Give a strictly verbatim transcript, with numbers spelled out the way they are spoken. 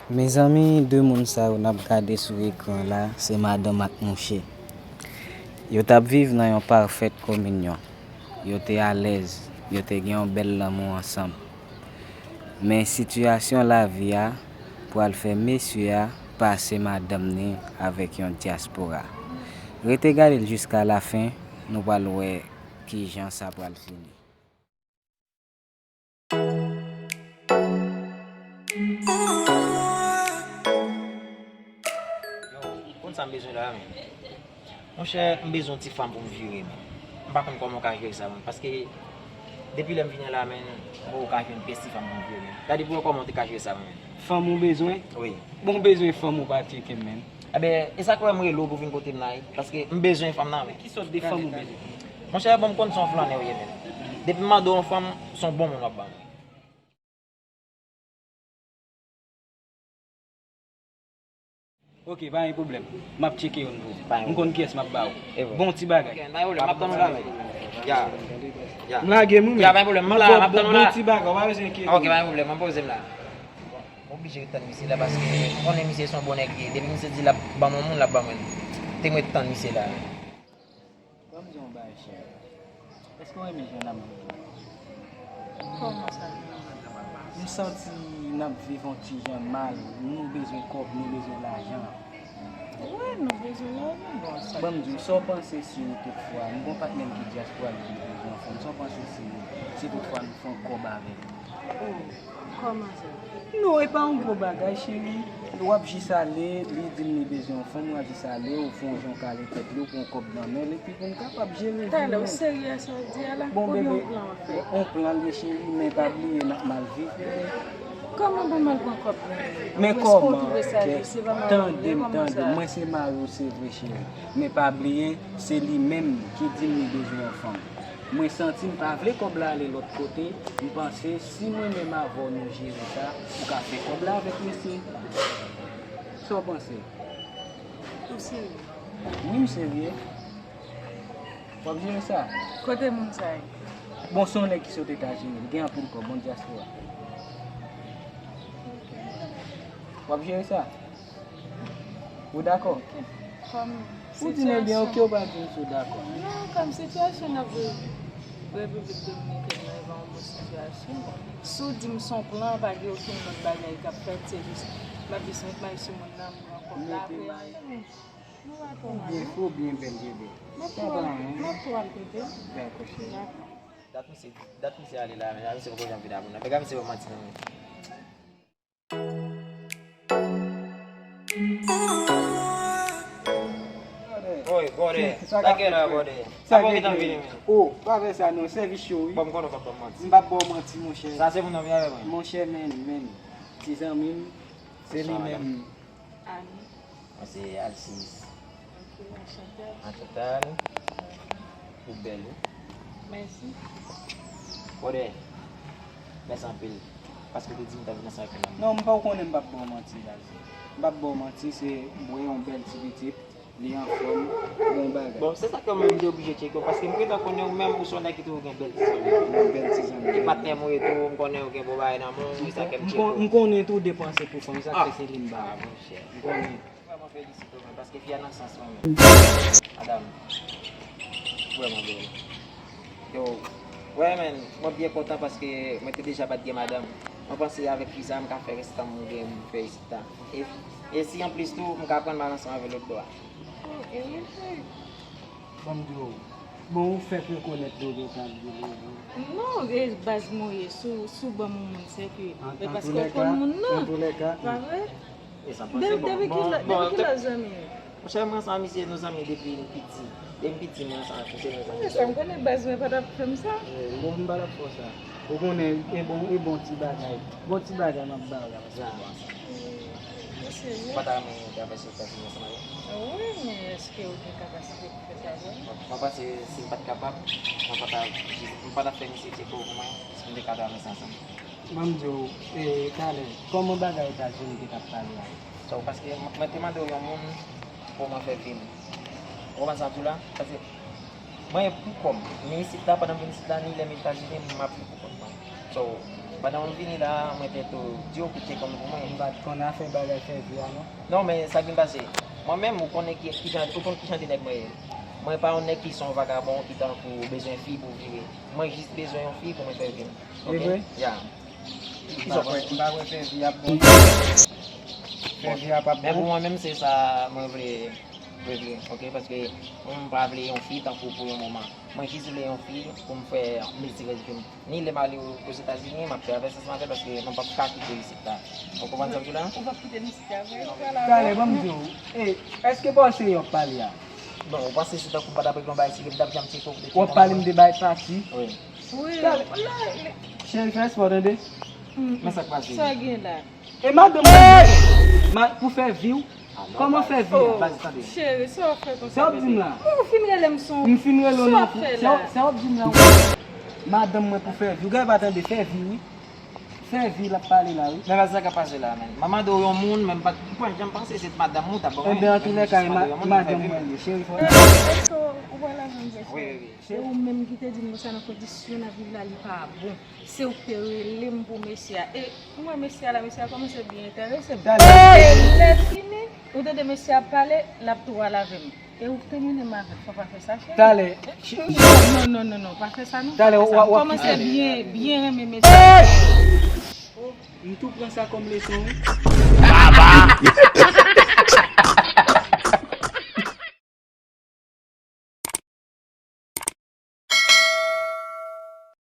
Mezanmi, de moun sa yo n ap gade sou ekran la, se madanm ak mouche. Yo t ap viv nan yon pafèt kominyon. Yo te alèz, yo te gen yon bèl lanmou ansanm. Men sitiyasyon lavi a pral fè mesye a pase madanm ni avèk yon dyaspora. Rete gade l jiska lafen, nou pral wè kijan sa pral fini. Yo, konn sa m bezwen la, men. Monchè, m bezwen yon ti fanm pou m vire, men. M pa konn kòman w ka jere sa, men. Paske, depi lè m vini la, men, m poko ka jwenn pyès ti fanm pou m vire, men. Gade pou w wè kòman w te ka jere sa, men. Fanm ou bezwen? Wi. Bon, w bezwen fanm ou pa tcheke m, men. Enben, e sa k fè m rele w pou vin kote m la, wi. Paske m bezwen fanm nan, men. Ki sòt de fanm ou bezwen? Monchè, bon, m konn se yon flannè w ye, men. Depi m mande w yon fanm, se yon bon moun w ap ban m. Ok, pa gen pwoblèm. M ap tcheke youn pou ou. M konn kiyès m ap ba ou. Bon ti bagay. Ok, pa gen pwoblèm, m ap tann ou la, men. Ya. Ya. M lage m wi, men. Ya, pa gen pwoblèm, m la, m ap tann ou la. Bon ti bagay, ou pa bezwen enkyete. Ok, pa gen pwoblèm, m ap poze m la. M oblije ret tann misye la paske m konnen misye se yon bon nèg li ye. Depi misye di l ap ban m yon moun, l ap ban mwen l. Te m ret tann misye la. Ban m di w yon bagay, cheri. Èske w renmen jan n ap viv la? Kòman sa? M santi n ap viv yon ti jan mal. Nou bezwen kòb, nou bezwen lajan. Wi, nou bezwen lajan. Bon, sa. Ban m di w, sa w panse si toutfwa, m gon patnè m ki dyaspora, li di l bezwen yon fanm, sa w panse si, si toutfwa nou fè yon kòb avè l? Oh. Kòman sa? Non, e pa yon gwo bagay, cheri. W ap jis ale, li di m li bezwen yon fanm, w ap jis ale, ou fè yon jan w kale tèt li, ou pran yon kòb nan men l, epi pou n kapab jere vi nou. Talè, w serye sa w di a la? Bon, oubyen bebe, yon plan w ap fè? Yon plan l ye, cheri, men pa bliye n ap mal viv, bebe. Kòman pou m al pran kòb nan men l? Men kòman? Tande m, tande m, mwen se mari w, se vre, cheri. Men pa bliye, se li menm ki di m li bezwen yon fanm. Mwen santi m pa vle kòb la ale lòt kote, m panse si mwen menm avè w nou jere sa, ou ka fè kòb la avèk mesye. Sa w panse? Ou serye? Wi, m serye. W ap jere sa? Kote moun sa ye? Bon, se yon nèg ki sot Etazini, li gen anpil kòb, bon dyaspora. W ap jere sa? Ou dakò? Kòm sitiyasyon. Ou di nou byen, oke, ou pa di m si w dakò. Non, kòm sitiyasyon n ap viv Repiblik Dominikèn nan, e pa yon bon sitiyasyon. Si w di m se yon plan, pa gen okenn lòt bagay k ap fèt, se jis m ap jis met may sou moun nan, m pran kòb la, apre. Ou byen fò, byen bèl bebe. M ap tou al, m ap tou al kote m. Dakò, cheri. Dakò. Dat misye, dat misye ale la, men, misye poko janm vin avè w non. Pega misye wè manti nan men. Oy, brother, sa k ap fèt, frè? Sa pa gentan vini, men. Oh, pa fè sa non, sèvis cho, wi. Bon, m konnen w p ap ban m manti. M p ap ba w manti, monchè. Sa se moun nan vin avè mwen? Monchè, men, men. Ti zanmi m, se li menm. Ani. Mwen se Alsis. Ok, anchante. Anchante, Ani. Ou bèl, wi. Mèsi. Brother, mèsi anpil. Paske w te di m t ap vin ansanm ak yon nonm. Non, m pa w konnen m p ap ba w manti, Alsis. M p ap ba w manti, se m wè yon bèl ti pitit, li anfòm, bon bagay. Bon, se sa k fè mwen menm m te oblije tcheke w, paske m gentan konnen ou menm, ou se yon nèg ki toujou gen bèl ti zanmi. Yon bèl ti zanmi. E patnè m ou ye tou, m konnen ou gen bon bagay nan men w, e sa k fè m tcheke w. M konnen tou w depanse pou fanm, sa k fè se li m ba w. Ah, monchè. M konnen. Vrèman felisite w, men, paske fi a nan sans mwen menm. Madanm, vrèman bèl. Yo, wè, men, mwen byen kontan paske mwen te deja pa t gen madanm. Mwen panse avèk fi sa a, m ka fè rès tan m gen pou m fè isit la. E, e si anplis tou, m ka pran l m al ansanm avè l lòt bò a. Oh, e wi, cheri. Ban m di w, bon, ou fèk rekonèt Dodo t ap di Dodo. Non, e baz mwen ye, si w, si w ban m yon moun, se ke, e paske w konn moun nan. Antoulèka, pa vre? E sa pase, bon, depi kilè, depi kilè zanmi yo? Monchè, mwen ansanm ak misye, nou zanmi depi m piti. Depi m piti, mwen ansanm ak misye, nou zanmi. Sa m konnen, baz mwen pa t ap fè m sa. Bon, m pa t ap fè w sa. Ou konnen, e bon, e bon ti bagay. Bon ti bagay m ap ba w la, paske bon ansanm. Ou pa ta renmen travèse Etazini ansanm avè m? Wi, men èske ou gen kapasite pou fè sa vre? Mwen panse si m pa t kapab, mwen pa ta, mwen pa t ap fè misye tcheke w pou mwen, si m te ka travèse ansanm. Ban m di w, e, talè, kòman bagay Etazini te t ap pale a? So, paske mwen, mwen te mande w yon moun pou mwen fè vi m. Ou konprann sa m di w la? Paske Mwen pou kò m. Men isit la, pandan m vin isit la, ni lè m Etazini, m ap viv pou kont mwen. So, pandan m vini la, mwen te tou di yo kite kò m pou mwen. M pa t konn afè bagay fè vi a non. Non, men sa k vin pase. Mwen menm, ou konnen ki, ki jan, ou konn ki jan de nèg mwen ye. Mwen pa yon nèg ki se yon vagabon, ki tankou bezwen fi pou vive. Mwen jis bezwen yon fi pou mwen fè vi m. E vre? Ya. M pa kwè, m pa kwè fè vi ap bon. Fè vi ap ap bon. Men pou mwen menm, se sa mwen vle regle, oke? Paske mwen m pa vle yon fi tankou pou yon moman. Mwen jis vle yon fi pou m fè mezi rèv vi m. Ni lè m ale Ozetazini, m ap fè avè sa m avè paske mwen p ap ka kite isit la. Ou konprann sa m di w la? Ou p ap kite m isit la vre? Talè, ban m di w. E, èske pa w serye w ap pale a? Bon, ou panse se tankou m pa t ap regle yon bagay serye, m t ap janm tcheke w pou te tcheke m. W ap pale m de bay pati? Wi. Wi, la, li Cheri, fè espò, tande. Men sa k pase? Sa gen la? E madanm mwen, ma, pou fè vi w, kòman fè vi a? Baz, tande. Cheri, sa w ap fè konsa? Sa w ap di m la? Ou fin rele m son, m fin rele w non. Sa w ap fè la? Sa w ap di m la? Madanm mwen pou fè vi w, gade pa tande, fè vi wi. Fè vi l ap pale la wi. Men baz, sa k ap pase la, men. Mwen mande w yon moun, men m pa t, m pa t janm panse se madanm ou t ap ban mwen. Enben, antoulèka, e madanm mwen li ye, cheri, fò. Èske w pral avè m vre? Wi, wi, wi. Se ou menm ki te di m konsa nan kondisyon n ap viv la, li pa bon. Se ou ki te rele m pou mesye a. E m wè mesye a la, mesye a kòmanse byen enterese m. Talè. E lè fini, ou tande mesye a ap pale, l ap tou al avè m. E ou ki te mennen m avè l, fò w pa fè sa, cheri. Talè. Non, non, non, non, non, pa fè sa, non. Talè, w ap kòmanse byen, byen renmen mesye a. M tou pran sa kòm leson, wi.